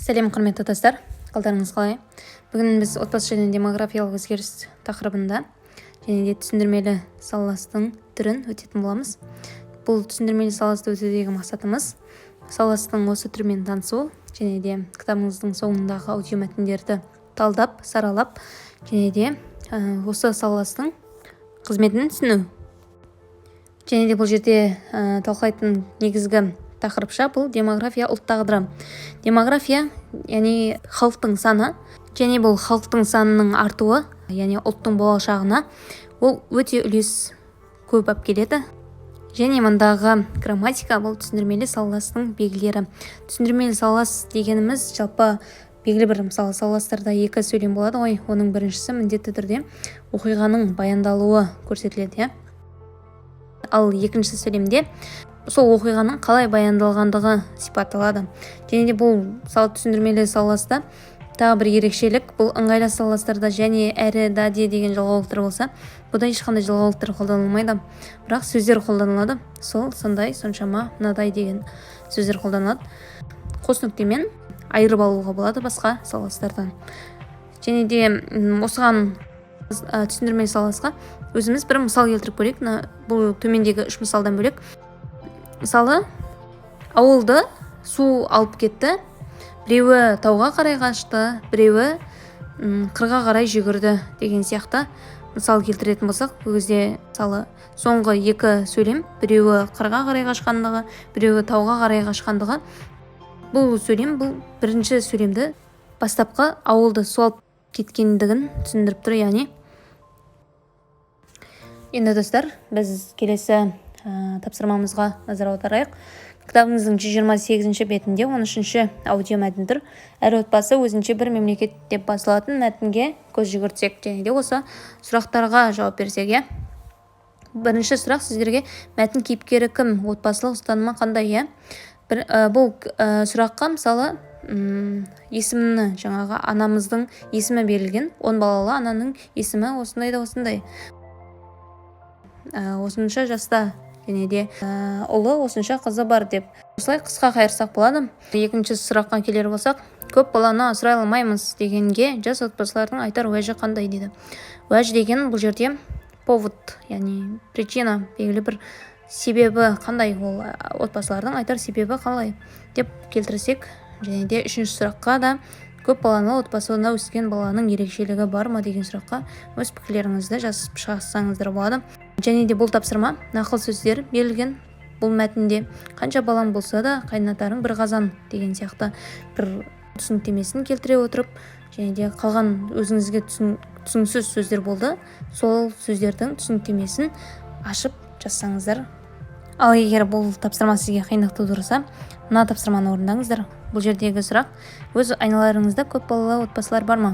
Сәлем, құрметті достар! Қалдарыңыз қалай? Бүгін біз отбасы және демографиялық өзгеріс тақырыбында және де түсіндірмелі салаластың түрін өтетін боламыз. Бұл түсіндірмелі салаласты өтудегі мақсатымыз – салаластың осы түрімен танысу және де кітабыңыздың соңындағы аудиомәтіндерді талдап, саралап және де осы салаластың қызметін түсіну. Және де бұл жерде талқылайтын негізгі тақырыпша – бұл демография, ұлт тағдыры. Демография, яғни халықтың саны, және бұл халықтың санының артуы, яғни ұлттың болашағына ол өте үлес көп алып келеді. Және мұндағы грамматика – бұл түсіндірмелі салаластың белгілері. Түсіндірмелі салалас дегеніміз жалпы белгілі бір, мысалы, салаластарда екі сөйлем болады ғой. Оның біріншісі міндетті түрде оқиғаның баяндалуы көрсетіледі, иә, ал екінші сөйлемде сол оқиғаның қалай баяндалғандығы сипатталады. Және де бұл, мысалы, түсіндірмелі салаласта тағы бір ерекшелік: бұл ыңғайлы салаластарда және, әрі, да, де деген жалғаулықтар болса, бұда ешқандай жалғаулықтар қолданылмайды, бірақ сөздер қолданылады: сол, сондай, соншама, мынадай деген сөздер қолданылады. Қос нүктемен айырып алуға болады басқа салаластардан. Және де осыған, түсіндірмелі салаласқа өзіміз бір мысал келтіріп көрейік. Мына бұл төмендегі үш мысалдан бөлек, мысалы, ауылды су алып кетті, біреуі тауға қарай қашты, біреуі қырға қарай жүгірді деген сияқты мысал келтіретін болсақ, бұл кезде, мысалы, соңғы екі сөйлем, біреуі қырға қарай қашқандығы, біреуі тауға қарай қашқандығы, бұл сөйлем бұл бірінші сөйлемді, бастапқы ауылды су алып кеткендігін түсіндіріп тұр. Яғни енді, достар, біз келесі тапсырмамызға назар аударайық. Кітабыңыздың 128 бетінде 13-ші аудио мәтін тұр. «Әр отбасы өзінше бір мемлекет» деп басылатын мәтінге көз жүгіртсек және де осы сұрақтарға жауап берсек, иә. Бірінші сұрақ сіздерге: мәтін кейіпкері кім, отбасылық ұстанымы қандай? Иә, бір, бұл сұраққа, мысалы, есімні, жаңағы анамыздың есімі берілген. 10 балалы ананың есімі осындай да осындай, осынша жаста және де ұлы, осынша қызы бар деп осылай қысқа қайырсақ болады. Екінші сұраққа келер болсақ, «Көп баланы асырай алмаймыз» дегенге жас отбасылардың айтар уәжі қандай дейді. Уәж деген бұл жерде повод, яғни причина, белгілі бір себебі қандай, ол отбасылардың айтар себебі қалай деп келтірсек. Және де үшінші сұраққа да, «Көп балалы отбасында өскен баланың ерекшелігі бар ма?» деген сұраққа өз пікірлеріңізді жазып шығарсаңыздар болады. Және де бұл тапсырма: нақыл сөздер берілген бұл мәтінде. «Қанша балаң болса да, қайнатарың бір қазан» деген сияқты бір түсініктемесін келтіре отырып, және де қалған өзіңізге түсініксіз сөздер болды, сол сөздердің түсініктемесін ашып жазсаңыздар. Ал егер бұл тапсырма сізге қиындық тудырса, мына тапсырманы орындаңыздар. Бұл жердегі сұрақ: өз айналаларыңызда көп балалы отбасылар бар ма?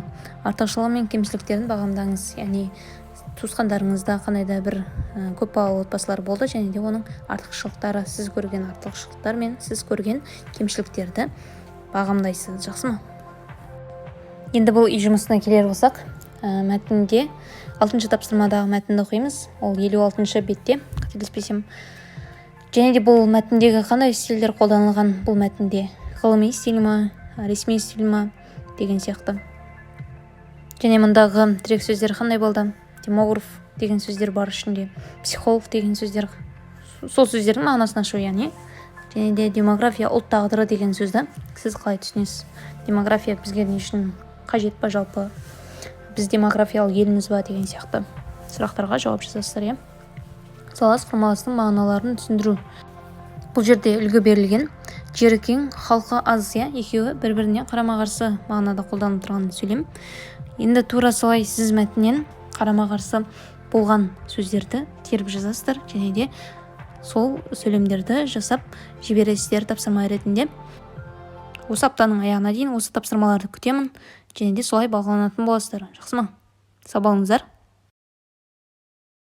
Артықшылығы мен кемшіліктерін бағамдаңыз. Яғни туысқандарыңызда қандай да бір көп балалы отбасылар болды және де оның артықшылықтары, сіз көрген артықшылықтар мен сіз көрген кемшіліктерді бағамдайсыз. Жақсы ма? Енді бұл үй жұмысына келер болсақ, мәтінде алтыншы тапсырмадағы мәтінді оқимыз. Ол 56-бетте, қателеспесем. Және де бұл мәтіндегі қандай стильдер қолданылған, бұл мәтінде ғылыми стиль ма, ресми стиль ма деген сияқты. Және мұндағы тірек сөздер қандай болды? Демограф деген сөздер бар ішінде, психолог деген сөздер, сол сөздердің мағынасын ашу, яғни. Және де «демография, ұлт тағдыры» деген сөзді сіз қалай түсінесіз? Демография бізге не үшін қажет па, жалпы біз демографиялық елміз ба деген сияқты сұрақтарға жауап жазасыздар, иә. Салалас, құрмаластың мағыналарын түсіндіру. Бұл жерде үлгі берілген: жері кең, халқы аз, иә, екеуі бір біріне қарама қарсы мағынада қолданылып тұрған сөйлем. Енді тура солай сіз мәтіннен қарама қарсы болған сөздерді теріп жазасыздар және де сол сөйлемдерді жасап жібересіздер тапсырма ретінде. Осы аптаның аяғына дейін осы тапсырмаларды күтемін және де солай бағаланатын боласыздар. Жақсы ма? Сау болыңыздар.